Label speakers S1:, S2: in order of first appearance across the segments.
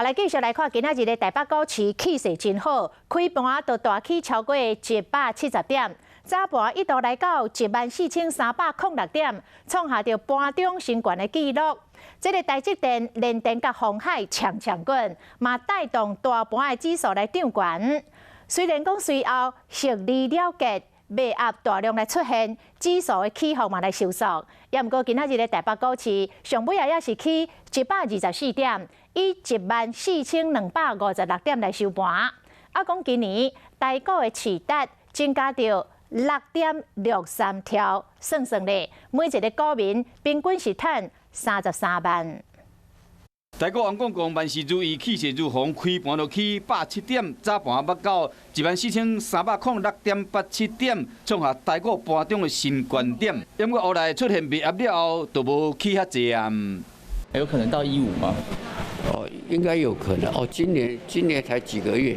S1: 來繼續來看，今仔日的台北股市氣勢真好，開盤就大起超過170點，早盤一度來到14,306點，創下著盤中新懸的紀錄。這个台積電、聯電佮鴻海強強滾，嘛帶動大盤的指數來漲懸。雖然講隨後獲利了結，賣壓大量來出現，指數的起伏嘛來收縮。也毋過今仔日的台北股市上尾仔也是起124點，以14,256點來收盤。啊，講今年台股的市值增加著6.63兆，算算咧，每一个股民平均是趁33萬。
S2: 台股王講講萬事如意，氣勢如虹，開盤就起107點，早盤捌到14,306.87點，創下台股盤中的新高點。不過後來出現賣壓了後，就無起遐濟啊。
S3: 有可能到15嗎？
S4: 哦，應該有可能。哦，今年才幾個月，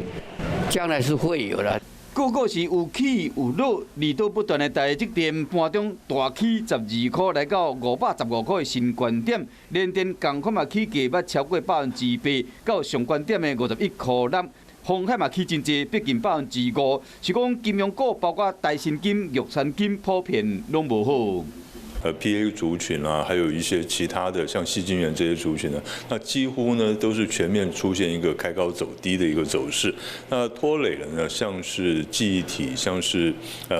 S4: 將來是會有的。
S2: 個股是有起有落，利多不斷的台積電盤中大起12塊，來到515塊的新高點，聯電仝款嘛起價捌超過8%，到上懸點的51.6塊。鴻海嘛起真濟，逼近5%，是講金融股包括台新金、玉山金普遍攏無好。
S5: PA 族群啊，還有一些其他的像矽晶圓這些族群呢，那幾乎呢都是全面出現一個開高走低的一個走勢。那拖累了呢，像是記憶體，像是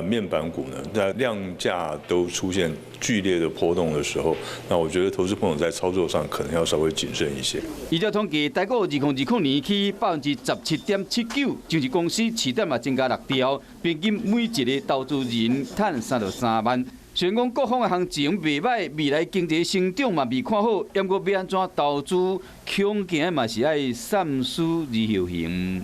S5: 面板股呢，在量價都出現劇烈的波動的時候，那我覺得投資朋友在操作上可能要稍微謹慎一些。
S2: 依照統計，台股2020年起17.79%，上市公司市值嘛增加6兆，平均每一个投資人趁33萬。雖然講各方的行情袂䆀，未來經濟成長嘛未看好，毋過欲按怎投資，恐驚嘛是愛三思而後行。